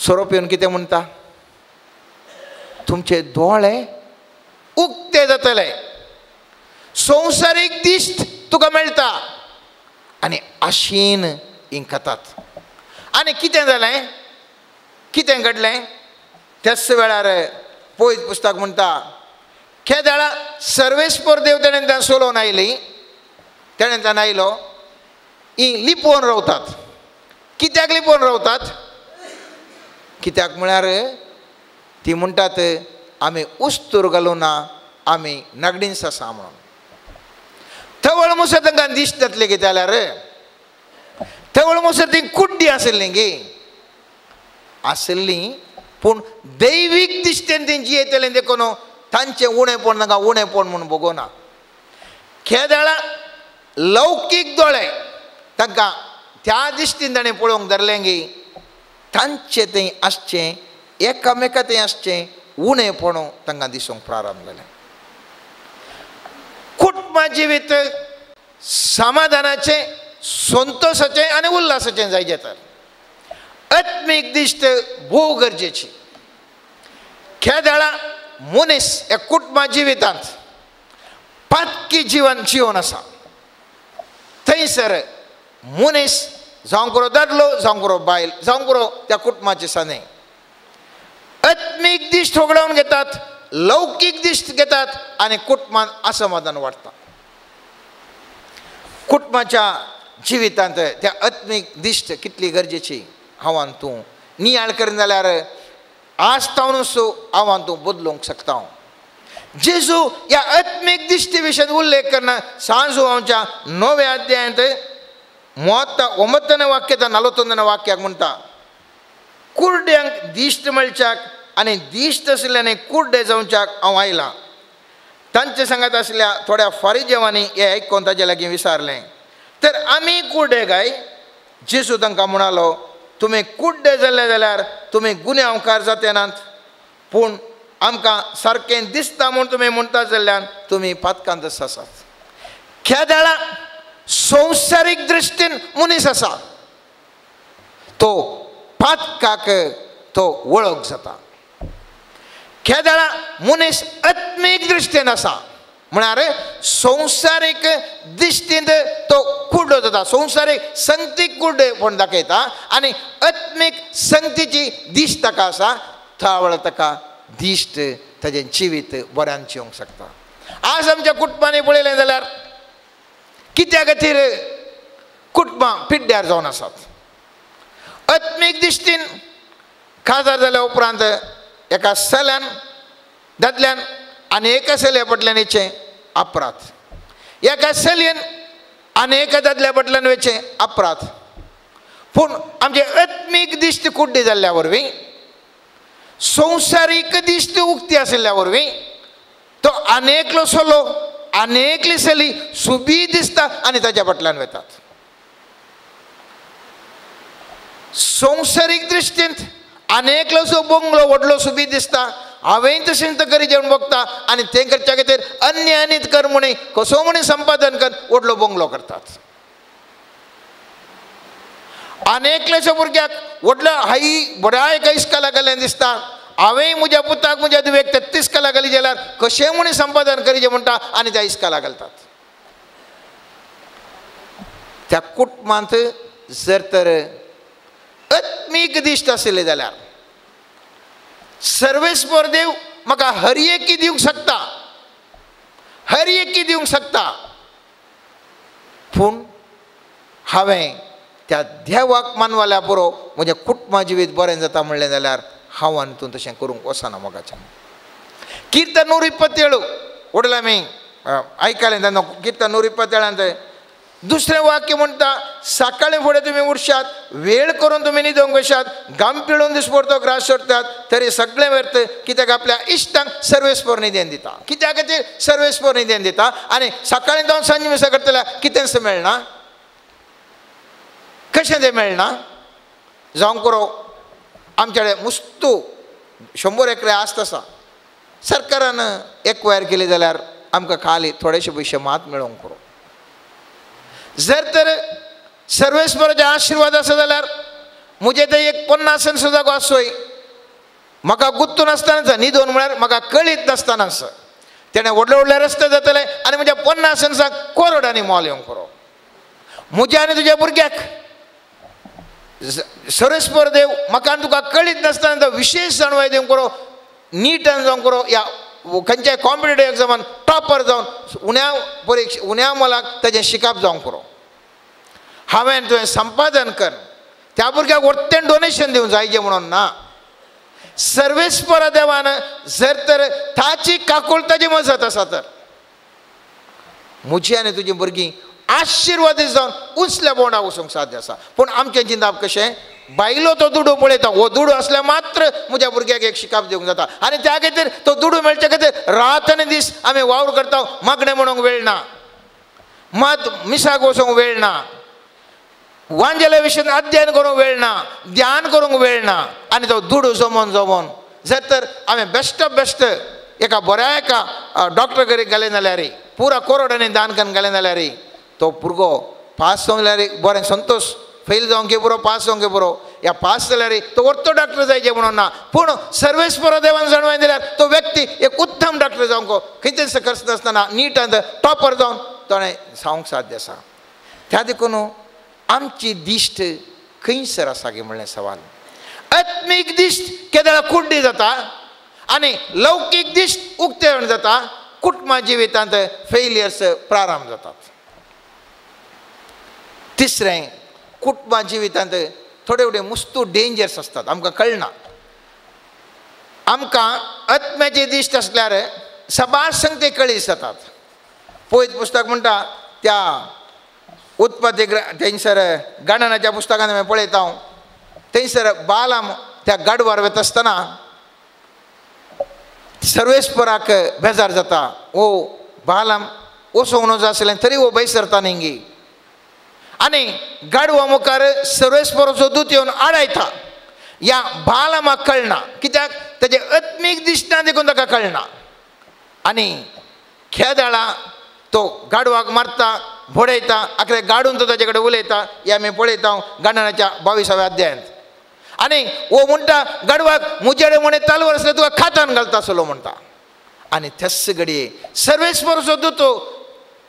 सोरोप येवन कितें म्हणटा? तुमचे दोळे उक्ते जातले, संवसारीक दिश्ट तुका मेळटा आनी आशेन ही खातात. आनी कितें जालें? कितें घडलें? त्याच वेळार पवित्र पुस्तक म्हणटा केदळा सर्वेस्पर देव तेणेन त्या सोलोवन आयली, तेणेन त्यान आयलो ही लिपोवन रावतात. कित्याक लिपोवन रावतात? कित्याक म्हळ्यार ती म्हणटात आमी उस्तूर घालूं ना, आमी नागडींस आसा म्हणून. तवळ मुसर तांकां दिश्ट जातली कितें जाल्यार तवळ मुसर ती कुड्डी आशिल्ली गी आशिल्ली, पूण दैवीक दिश्टेन ती जियेतलें देखून तांचें उणेपण तांकां उणेपण म्हूण भोगोना. केदळा लौकीक दोळे तांकां त्या दिश्टीन ताणें पळोवंक धरलें गी तांचें थंय आसचें एकामेका थंय आसचें उणेपण तांकां दिसूंक प्रारंभ जालें. कुटुंब जिवीत समाधानाचें, संतोशाचें आनी उल्हासाचें जायजें तर आत्मीक दिश्ट भोव गरजेची. केदळा मनीस ह्या कुटुंबा जिवितांत पातकी जिवन जिवन आसा थंयसर मनीस जावंक पुरो दादलो, जावंक पुरो बायल, जावंक पुरो त्या कुटुंबाचे साने आत्मीक दिश्ट होगडावन घेतात, लौकीक दिश्ट घेतात आनी कुटुंबान असमाधान वाडटा. कुटुंबाच्या जिवितांत त्या आत्मीक दिश्ट कितली गरजेची हांव तूं नियाळ करीन जाल्यार आज तावनूच हांव तूं बदलूंक शकता. जेजू ह्या आत्मीक दिश्टी विशयान उल्लेख करना सांजू आमच्या 9व्या अध्यायांत 9 वाक्य 41 वाक्याक म्हणटा कुर्ड्यांक दिश्ट मेळच्याक आनी दिश्ट आशिल्ल्यान कुर्डे जावच्याक हांव आयलां. तांचे सांगात आशिल्ल्या थोड्या फारिजेवांनी हें आयकून ताजे लागीं विचारलें तर आमी कुर्डे काय? जेजू तांकां म्हणालो तुमी कुड्डे जाल्ले जाल्यार तुमी गुन्यांवकार जाते नात, पूण आमकां सारकें दिसता म्हूण तुमी म्हणटा जाल्ल्यान तुमी पातकांत आसात. केदळा संवसारीक दृश्टीन मनीस आसा तो पातकाक तो वळख जाता. केदळा मनीस आत्मीक दृश्टीन आसा म्हळ्यार संवसारीक दिश्टीन तो कुड्डो जाता, संवसारीक संगतीक कुड्डेपण दाखयता आनी आत्मीक संगतीची दिश्ट ताका आसा. त्या वेळार ताका दिश्ट ताजें जिवीत बऱ्यान जिवंक शकता. आज आमच्या कुटुंबांनी पळयलें जाल्यार कित्या खातीर कुटुंबां पिड्ड्यार जावन आसात? आत्मीक दिश्टीन काजार जाल्या उपरांत एका चल्यान दादल्यान आनी एका चलये फाटल्यान वयचें अपराध, एका चलयेन आनी एका दादल्या फाटल्यान वयचें अपराध. पूण आमचे आत्मीक दिश्ट कुड्डी जाल्ल्या वरवीं, संवसारीक दिश्ट उक्ती आशिल्ल्या वरवीं तो आनी एकलो चलो आनी एकली चली सुबी दिसता आनी ताच्या फाटल्यान वतात. संवसारीक दृश्टींत आनी एकलो जो बंगलो व्हडलो सुबी दिसता हांवें तशें करी जेवण बघता आनी तें करच्या खातीर अन्यानीत कर म्हणी कसो म्हणी संपादन कर व्हडलो बंगलो करतात. आनी एकल्याच्या भुरग्याक व्हडलो हाई बऱ्या एका इस्काला गेल्ल्यान दिसता हांवें म्हज्या पुताक म्हज्या धुवेक 33 कला घाली जाल्यार कशें म्हणी संपादन करीचें म्हणटा आनी त्या इस्काला घालतात. त्या कुटुंबांत जर तर आत्मीक दिश्ट आशिल्ली जाल्यार सर्वेस्पर देव म्हाका हर एकी दिवंक शकता, हर एकी दिवंक शकता, पूण हांवें त्या देवाक मानवाल्या पुरो म्हजें कुटुंबा जिवीत बरें जाता म्हणलें जाल्यार हांव आनी तूं तशें करूंक वचना. मोगाच्यान कीर्तन 127 वडील आमी आयकलें तेन्ना कीर्तन 127 दुसरें वाक्य म्हणटा सकाळी फुडें तुमी उरशात, वेळ करून तुमी न्हिदोंक वशात, गाम पिळून दिसपडतो ग्रास सोडटात, तरी सगळें व्यर्थ. कित्याक आपल्या इश्टांक सर्वेस्पर निदेन दिता. कित्या खातीर सर्वेस्पर निदेन दिता? आनी सकाळी जावन सांजे मिसां करतल्या कितेंच मेळना. कशें तें मेळना? जावंक करो आमचे कडेन मुस्तू 100 एकरे आस्त आसा, सरकारान एक्वायर केली जाल्यार आमकां खाली थोडेशे पयशे मात मेळोवंक करो. जर तर सर्वेस्पराचे आशिर्वाद आसा जाल्यार म्हजे ते एक 50 जागो आसोय, म्हाका गुत्तून आसतनाच न्हिदोन म्हळ्यार म्हाका कळीत नासतनाच तेणें व्हडले व्हडले रस्ते जातले आनी म्हज्या 50 सेंट्साक करोडांनी मोल येवंक करो. म्हज्या आनी तुज्या भुरग्याक सर्वेस्पर देव म्हाका आनी तुका कळीत नासतना तो विशेश जाणवाय दिवंक करो, नीटान जावंक करो, या खंयच्याय कॉम्पिटेटीव एग्जामान टॉपर जावन उण्या परिक्षा उण्या मोलाक ताजें शिकप जावंक करो. हांवें तुवें संपादन कर त्या भुरग्याक वरतें डोनेशन दिवंक जायजें म्हणून ना. सर्वेस्पर देवान जर तर ताची काकुळताची मजत आसा तर म्हजी आनी तुजी भुरगीं आशिर्वादीत जावन उंचल्या बोंडाक वचूंक साध्य आसा. पूण आमचें चिंतप कशें, बायलो तो दुडू पळयता, हो दुडू आसल्यार मात्र म्हज्या भुरग्याक एक शिकप दिवंक जाता आनी त्या खातीर तो दुडू मेळचे खातीर रात आनी दीस आमी वावर करता. मागणें म्हणूंक वेळ ना, मात मिसाक वचूंक वेळ ना, वांजेल्या विशयान अध्ययन करूंक वेळ ना, ध्यान करूंक वेळ ना, आनी तो दुडू जमोवन जमोवन जर तर हांवें बेस्ट ऑफ बेस्ट एका बऱ्या एका डॉक्टर घरी घालें जाल्यार, पुरा करोडांनी दान करून घालें जाल्यार तो भुरगो पास जावंक जाल्यार बरें संतोश, फेल जावंक पुरो पास जावंक पुरो, ह्या पास जाल्यार तो व्हडलो डॉक्टर जायचे म्हणून ना. पूण सर्वेस्पर देवान जाणवाय दिल्यार तो व्यक्ती एक उत्तम डॉक्टर जावंक खंयचेच खर्च नासतना नीट टॉपर जावन ताणें जावंक साध्य आसा. त्या देखून आमची दिश्ट खंयसर आसा गी म्हणलें सवाल. आत्मीक दिश्ट केदळा कुड्डी जाता आनी लौकीक दिश्ट उक्तेवण जाता. कुटुंबा जिवितांत फेलियर्स प्रारंभ जातात. तिसरें, कुटुंबा जिवितांत थोडे थोडे मुस्तू डेंजर्स आसतात, आमकां कळना. आमकां आत्म्याची दिश्ट आसल्यार सबार संगते कळी जातात. पयत पुस्तक म्हणटा त्या उत्पत्ती थंयसर गणनाच्या पुस्तकान आमी पळयता, थंयसर बालाम त्या गाडवार वता आसतना सर्वेस्पराक बेजार जाता. ओ बालाम वचूंक नजो आसलें तरी हो बैसरता न्ही, आनी गाडवा मुखार सर्वेस्पराचो दूत येवन आडायता. ह्या बालामाक कळना, कित्याक ताजें आत्मीक दिसना देखून ताका कळना. आनी खेदाळा तो गाडवाक मारता, बडयता, आखरे गाडून तो ताजे कडेन उलयता. हें आमी पळयता गणनाच्या 22व्या अध्यायांत. आनी वो म्हणटा गाडवाक म्हजे कडेन म्हणे तालवार आसल्यार तुका खातान घालता आसलो म्हणटा. आनी त्याच घडये सर्वेस्पराचो दूत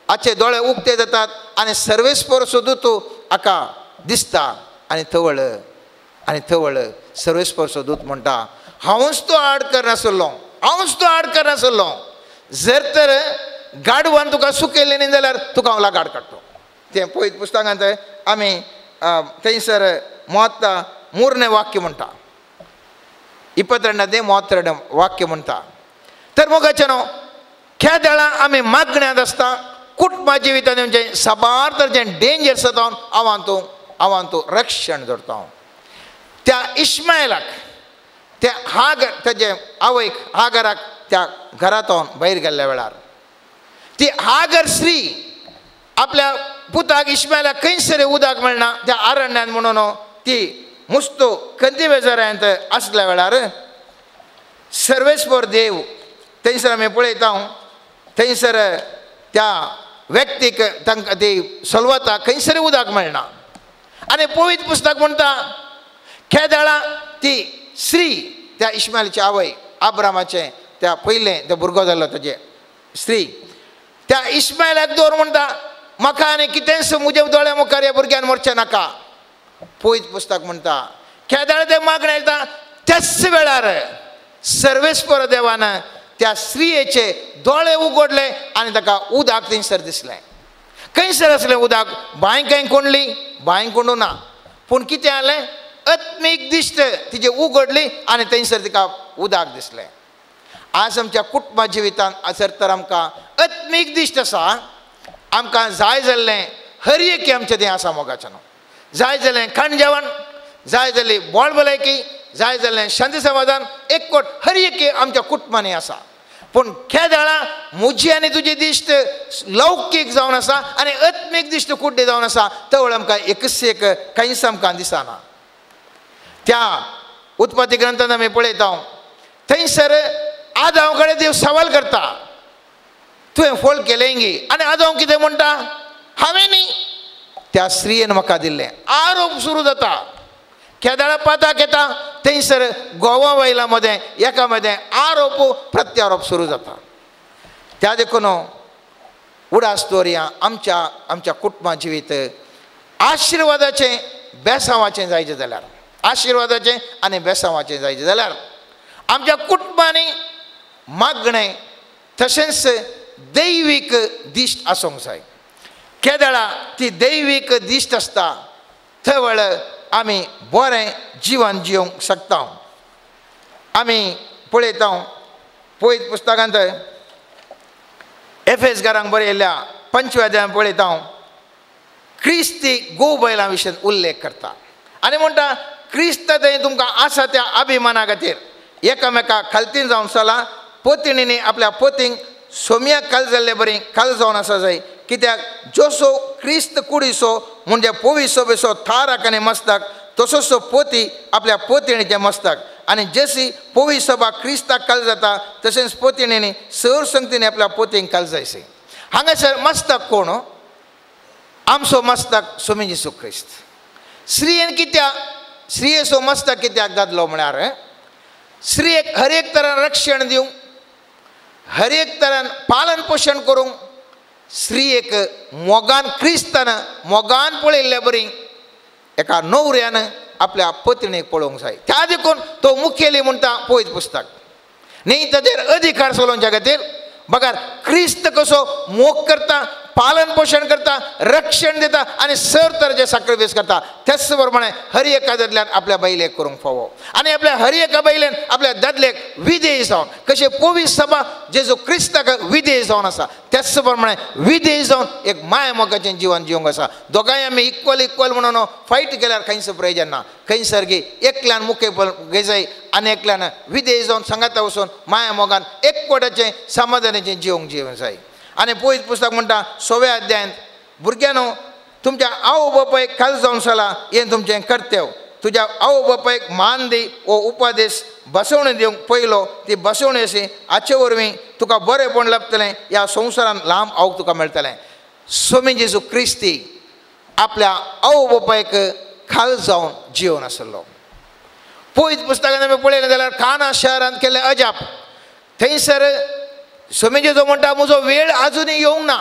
हाचे दोळे उक्ते जातात आनी सर्वेस्पराचो दूत हाका दिसता आनी तवळ आनी तवळ सर्वेस्पराचो दूत म्हणटा हांवूच तो आड करनासलो, हांवूच तो आड करनासलो, जर तर गाडवान तुका सुकयलें न्ही जाल्यार तुका हांव लागाड काडटलो. तें पळयत पुस्तकांत आमी थंयसर 33 वाक्य म्हणटा, 22 32 वाक्य म्हणटा. तर मोगाचें न्हू खेदाळा आमी मागण्यांत आसता, कुटुंबा जिवितांत आमचें साबार तरेचें डेंजर्स जाता. हांव तूं रक्षण जोडटा. त्या इस्मायलाक त्या हागर ताजे आवयक हागराक त्या घरांत भायर गेल्ल्या वेळार ती हागर स्त्री आपल्या पुताक इस्मायलाक खंयसर उदक मेळना त्या अरण्यांत म्हणून ती मुस्तो खंती बेजारांत आसल्या वेळार सर्वेस्पर देव थंयसर आमी पळयता. थंयसर त्या व्यक्तीक तांकां ती सलवता, खंयसर उदक मेळना. आनी पवित्र पुस्तक म्हणटा खेदाळा ती स्त्री त्या इस्मायलाची आवय आब्रामाचें त्या पयलें त्या भुरगो जाल्लो ताजे स्त्री त्या इस्मायलाक दवर म्हणटा म्हाका आनी कितेंच म्हज्या दोळ्या मुखार ह्या भुरग्यान मरचें नाका. पवित्र पुस्तक म्हणटा खेदाळा तें मागणें येता त्याच वेळार सर्वेस्पर देवान त्या स्त्रियेचे दोळे उगडले आनी ताका उदक थंयसर दिसलें. खंयसर आसलें उदक? बांय कांय कोंडली? बांय कोंडू ना, पूण कितें जालें आत्मीक दिश्ट तिजे उगडली आनी थंयसर तिका उदक दिसलें. आज आमच्या कुटुंबा जिवितांत जर तर आमकां आत्मीक दिश्ट आसा, आमकां जाय जाल्लें हर एक आमचें तें आसा मोगाचें न्हू. जाय जालें खाण जेवण, जाय जाली बोळ भलायकी, जाय जालें शांती समाधान, एकवट हर एक आमच्या कुटुंबांनी आसा. पूण केदळा म्हजी आनी तुजी दिश्ट लौकीक जावन आसा आनी आत्मीक दिश्ट कुड्डी जावन आसा, तवळ आमकां एकच एक कांयच आमकां दिसना. त्या उत्पत्ती ग्रंथान आमी पळयता थंयसर आदांव कडेन देव सवाल करता, तुवें फोल केलें गी? आनी आदांव कितें म्हणटा, हांवें न्ही, त्या स्त्रियेन म्हाका दिल्लें. आरोप सुरू जाता. केदळा पाताक येता थंयसर गोवा बायलां मदें एका मदें आरोप प्रत्यारोप सुरू जाता. त्या देखून उडास दवरया आमच्या आमच्या कुटुंबा जिवीत आशिर्वादाचें बेसांवाचें जायचें जाल्यार, आशिर्वादाचें आनी बेसांवाचें जायचें जाल्यार आमच्या कुटुंबांनी मागणें तशेंच दैवीक दिश्ट आसूंक जाय. केदळा ती दैवीक दिश्ट आसता थवळ आमी बरें जिवन जिवंक शकता. आमी पळयता पयत पुस्तकांत एफेसकारांक बरयल्ल्या 5व्या अध्यायांत पळयता क्रिस्ती गो बैलां विशीं उल्लेख करता आनी म्हणटा क्रिस्त थंय तुमकां आसा त्या अभिमाना खातीर एकामेका खालतीन जावन चला, पतिणींनी आपल्या पतींक सोम्याक काल जाल्ले बरी काल जावन आसा जाय. कित्याक जसो क्रिस्त कुडीचो म्हणजे पोविसो बेसो थाराक आनी मस्तक, तसोसो पोती आपल्या पोतिणीचें मस्तक. आनी जशी पोवी सभा क्रिस्ताक काल जाता तशेंच पोतिणींनी सर संगतीन आपल्या पोतींक काल जायसे. हांगासर मस्तक कोण? आमचो मस्तक स्वामी जेसू क्रिस्त. स्त्रियेन कित्याक स्त्रियेचो मस्तक कित्याक दादलो म्हळ्यार स्त्रियेक हर एक तरान रक्षण दिवंक, हर एक तरान पालन पोशण करूंक, स्त्रियेक मोगान क्रिस्तान मोगान पळयल्ले बरी एका न्हवऱ्यान आपल्या पत्नीक पळोवंक जाय. त्या देखून तो मुखेली म्हणटा पयत पुस्तक न्ही ताचेर अधिकार चलोवच्या खातीर. बगर क्रिस्त कसो मोग करता, पालन पोशण करता, रक्षण दिता आनी सर तरेचे साक्रिफायस करता, त्याच प्रमाणे हर एका दादल्यान आपल्या बायलेक करूंक फावो आनी आपल्या हर एका बायलेन आपल्या दादल्याक विधेय जावन कशें पवित्र सभा जेजू क्रिस्ताक विधेय जावन आसा त्याच प्रमाणे विधेय जावन एक माया मोगाचें जिवन जिवंक आसा. दोगांय आमी इक्वल इक्वल म्हणून फायट केल्यार खंयच प्रयोजन ना. खंयसर गी एकल्यान मुखेल घेजाय आनी एकल्यान विधेय जावन सांगाता वचून माया मोगान एकवटाचें समाधानाचें जिवंक जिवंक जाय. आनी पयत पुस्तक म्हणटा 6व्या अध्यायांत भुरग्यांनो तुमच्या आवय बापायक खाल जावन चला हें तुमचें कर्तव्य. तुज्या आवय बापायक मान दी हो उपदेश बसवणी दिवंक पयलो, ती बसवणी अशी हाचे वरवीं तुका बरेंपण लाभतलें, ह्या संवसारान लांब आवक तुका मेळटलें. स्वामी जेजू क्रिस्ती आपल्या आवय बापायक खाल जावन जिवन आसलो. पयत पुस्तकान आमी पळयलें जाल्यार काना शहरांत केल्लें अजाप, थंयसर स्वामी जेजू म्हणटा म्हजो वेळ आजुनूय येवंक ना,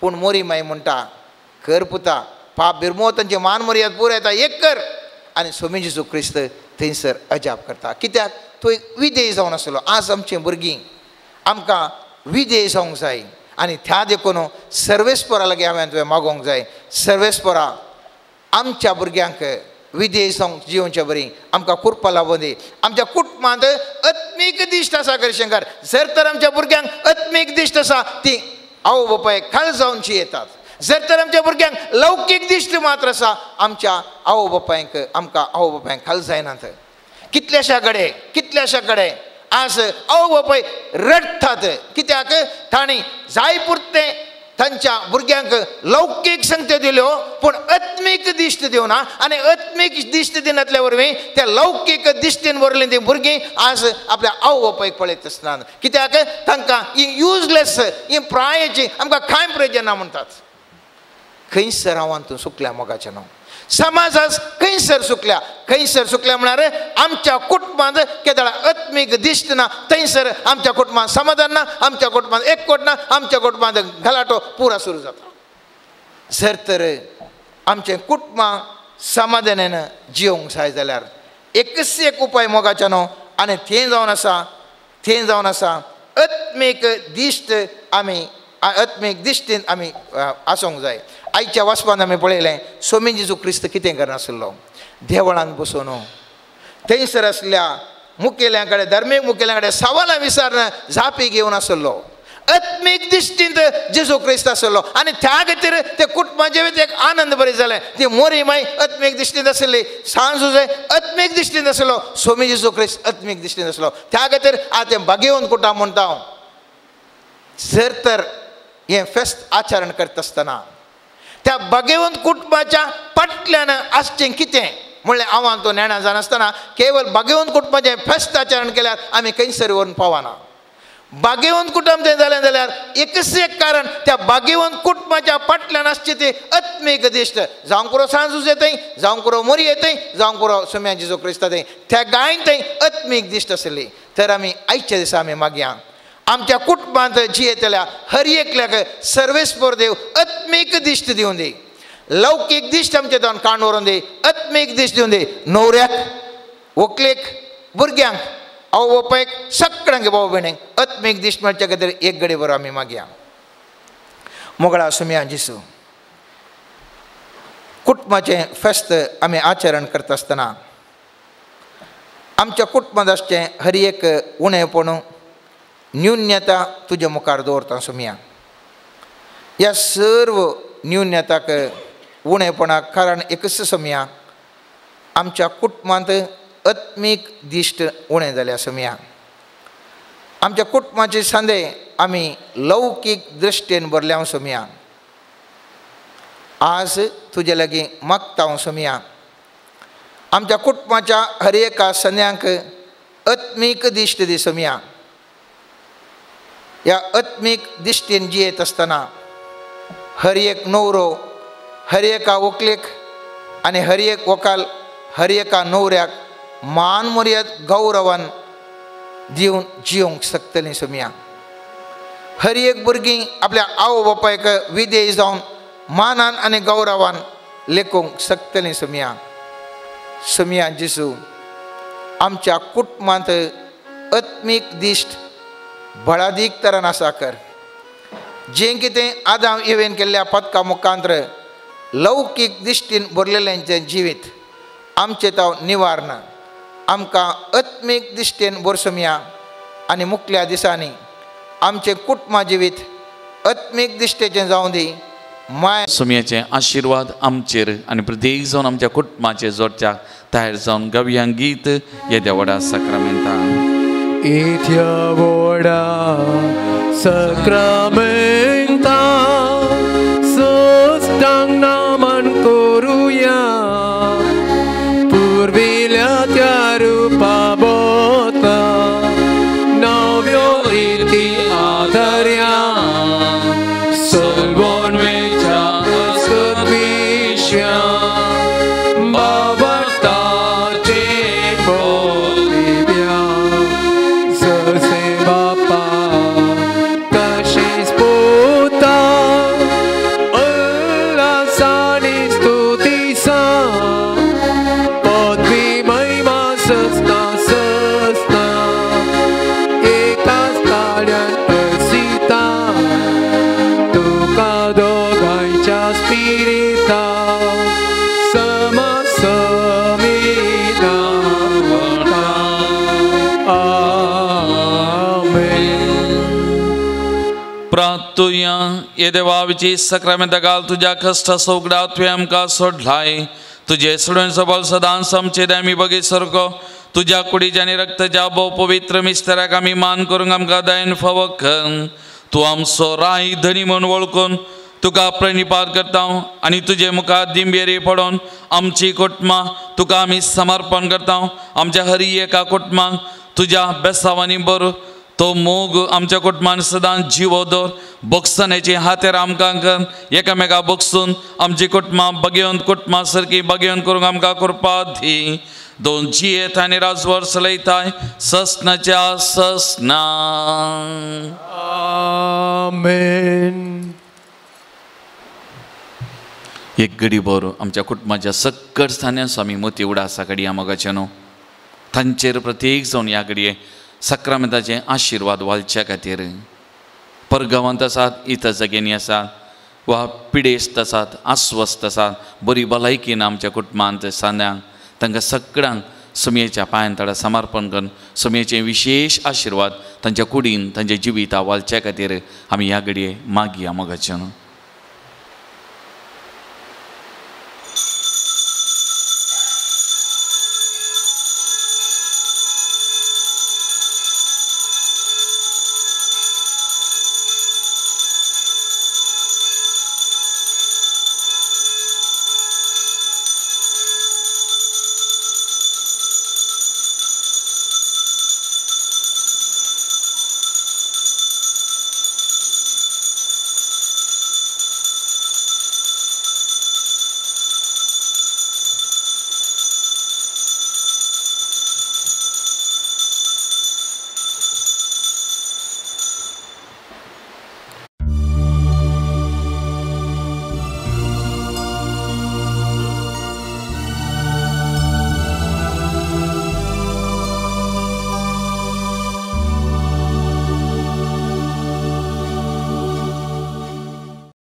पूण मोरी माई म्हणटा कर पुता, पाप बिरमो तांचे मान मर्याद पुरयता एक कर. आनी स्वामी जेजू क्रिस्त थंयसर अजाप करता. कित्याक तो एक विधेय जावन आसलो. आज आमचीं भुरगीं आमकां विधेय जावंक जाय आनी त्या देखून सर्वेस्परा लागीं हांवें तुवें मागोवंक जाय, सर्वेस्परा आमच्या भुरग्यांक विधेय जावंक जिवचे बरी आमकां कृपा लाबूं दी. आमच्या कुटुंबांत आत्मीक दिश्ट आसा करिशंकर, जर तर आमच्या भुरग्यांक आत्मीक दिश्ट आसा ती आवय बापायक खाल जावन जियेतात. जर तर आमच्या भुरग्यांक लौकीक दिश्ट मात्र आसा आमच्या आवय बापायक आमकां आवय बापायक खाल जायनात. कितल्याशा कडेन कितल्याशा कडेन आज आवय बापाय रडटात कित्याक तांणी जाय पुरतें तांच्या भुरग्यांक लौकीक संगत्यो दिल्यो पूण आत्मीक दिश्ट दिवना आनी आत्मीक दिश्ट दिनातल्या वरवीं त्या लौकीक दिश्टीन भरलीं तीं भुरगीं आज आपल्या आवय बापायक पळयत आसना. कित्याक तांकां ही युजलेस ही प्रायेची आमकां कांय प्रयोजन ना म्हणटात. खंयसर हांव तूं सुकल्या मोगाचें न्हू, समाज आज खंयसर सुकल्या, खंयसर सुकल्या म्हळ्यार आमच्या कुटुंबांत केदळा आत्मीक दिश्ट ना, थंयसर आमच्या कुटुंबांत समाधान ना, आमच्या कुटुंबांत एकवट ना, आमच्या कुटुंबांत गलाटो पुरा सुरू जाता. जर तर आमचें कुटुंबां समाधानान जिवंक जाय जाल्यार एकच एक उपाय मोगाचें न्हू आनी थंय जावन आसा, थंय जावन आसा आत्मीक दिश्ट आमी आत्मीक दिश्टीन आमी आसूंक जाय. आयच्या वाचपान आमी पळयलें स्वामी जेजू क्रिस्त कितें करनासलो, देवळांत बसून थंयसर आसल्या मुखेल्यां कडेन धर्मीक मुखेल्यां कडेन सवालां विचारून जापी घेवन आसलो. आत्मीक दिश्टींत जेजू क्रिस्त आसलो आनी त्या खातीर ते कुटुंबा जिवीत एक आनंद बरें जालें. ती मोरी माय आत्मीक दिश्टींत आसली, सांजुजे आत्मीक दिश्टींत आसलो, स्वामी जेजू क्रिस्त आत्मीक दिश्टींत आसलो. त्या खातीर आतां तें भाग्यवंत कुटुंब म्हणटा हांव. जर तर हें फेस्त आचरण करता आसतना त्या भाग्यवंत कुटुंबाच्या फाटल्यान आसचें कितें म्हणल्यार हांव तो नेणा जानासतना केवळ भाग्यवंत कुटुंबाचें फेस्त आचरण केल्यार आमी खंयसर व्हरून पावना. भाग्यवंत कुटुंब तें जालें जाल्यार एकच एक कारण, त्या भाग्यवंत कुटुंबाच्या फाटल्यान आसची ती आत्मीक दिश्ट. जावंक पुरो सांजूज येतय, जावंक पुरो मोरी येतय, जावंक पुरो सोम्या जेजू क्रिस्ता थंय, त्या गायन थंय आत्मीक दिश्ट आसली. तर आमी आयच्या दिसा आमी मागया आमच्या कुटुंबांत जियेतल्या हर एकल्याक सर्वेस्पर देव आत्मीक दिश्ट दिवन दी, लौकीक दिश्ट आमचे दोन काण व्हरून दी, आत्मीक दिश्ट दिवन दी. न्हवऱ्याक, व्हंकलेक, भुरग्यांक, आवय बापायक, सगळ्यांक भाव भयणींक आत्मीक दिश्ट मेळच्या खातीर एक घडी बरो आमी मागया. मोगळा सुमया जेजू, कुटुंबाचें फेस्त आमी आचरण करता आसतना आमच्या कुटुंबांत आसचें हर एक उणेपण, न्यून्यता तुज्या मुखार दवरता सुमया. ह्या सर्व न्यून्यताक, उणेपणाक कारण एकच सुमया, आमच्या कुटुंबांत आत्मीक दिश्ट उणें जाल्या सुमया. आमच्या कुटुंबाचे सांदे आमी लौकीक दृश्टीन भरल्या सुमया. आज तुजे लागीं मागता हांव सुमया, आमच्या कुटुंबाच्या हर एका संद्यांक आत्मीक दिश्ट दी सुमया. ह्या आत्मीक दिश्टीन जियेत आसतना हर एक न्हवरो, हर एका व्हंकलेक आनी हर एक व्हंकल, हर एका न्हवऱ्याक मान मर्याद गौरवान दिवन जियोंक शकतलीं सुमया. हर एक भुरगीं आपल्या आवय बापायक विदेश जावन मानान आनी गौरवान लेखूंक शकतलीं सुमया. सुमया जेजू, आमच्या कुटुंबांत आत्मीक दिश्ट बळादीक तरान आसा कर. जें कितें आदाम इवेन केल्ल्या पदका मुखांत्र लौकीक दिश्टीन भरलेलें जें जिवीत आमचें ताव निवारण आमकां आत्मीक दिश्टीन भरसुमया आनी मुखल्या दिसांनी आमचें कुटुंबा जिवीत आत्मीक दिश्टेचें जावं दी. माय सुमयाचे आशिर्वाद आमचेर आनी प्रत्येक जावन आमच्या कुटुंबाचे जोडच्याक तयार जावन गावया गीत येद्या व्हडा साक्रामेंतान. येद्या व्हडा साक्रामेंता सस्तांग नमन करुया, पुर्विल्या त्या रुपा बोता नव्यो रिती आदर्या, सलवणवेच्या अस्कद्विश्या बाबताचे पोतिव्या, जसे बापा तशेच पुता उल्हासाने स्तुतीसा, पदवी महिमा सस्ता सस्ता एकाच ताळ्यान असिता, तुका दोगांयच्या स्पिरिता समसमिता. आमेन. प्रार्थुया. ये देवा विची साक्रामेंता घाल तुज्या कश्ट सौगडा तुवें आमकां सोडलाय. तुजे सोडून सबल सदांच आमचे आमी बगी सारको तुज्या कुडीच्या आनी रक्ताच्या भोव पवित्र मिस्तराक आमी मान करूंक आमकां दयेन फावो कर. तूं आमचो राय धनी म्हूण वळखून तुका प्रणिपात करता आनी तुजे मुखार दिंबेरी पडोन आमची कुटुंबां तुका आमी समर्पण करता. आमच्या हरी एका कुटुंबांक तुज्या बेसावांनी बरो तो मोग आमच्या कुटुंबान सदांच जिवो दवर. बोगसण्याची हातेर आमकां कर, एकामेका बोगसून आमची कुटुंबां बगेवन कुटुंबां सारकी बगेवन करूंक आमकां कृपा दी. दोन जियेत आनी राजवर चलयताय ससनाच्या ससना. आमेन. एक घडी बरो आमच्या कुटुंबाच्या सक्कड स्थान्यान स्वामी मोती उडासा घडया मोगाचे न्हू तांचेर प्रत्येक जावन ह्या घडये साक्रामेंताचे आशिर्वाद वालच्या खातीर परगांवांत आसात, इतर जाग्यांनी आसात वा पिडेस्त आसात, अस्वस्थ आसात, बरी भलायकी ना आमच्या कुटुंबांत सांद्यांक, तांकां सगळ्यांक सुमयेच्या पांयान ताणें समर्पण करून सुमयेचे विशेश आशिर्वाद तांच्या कुडीन तांच्या जिविता वालच्या खातीर आमी ह्या घडये मागया मोगाच्यान.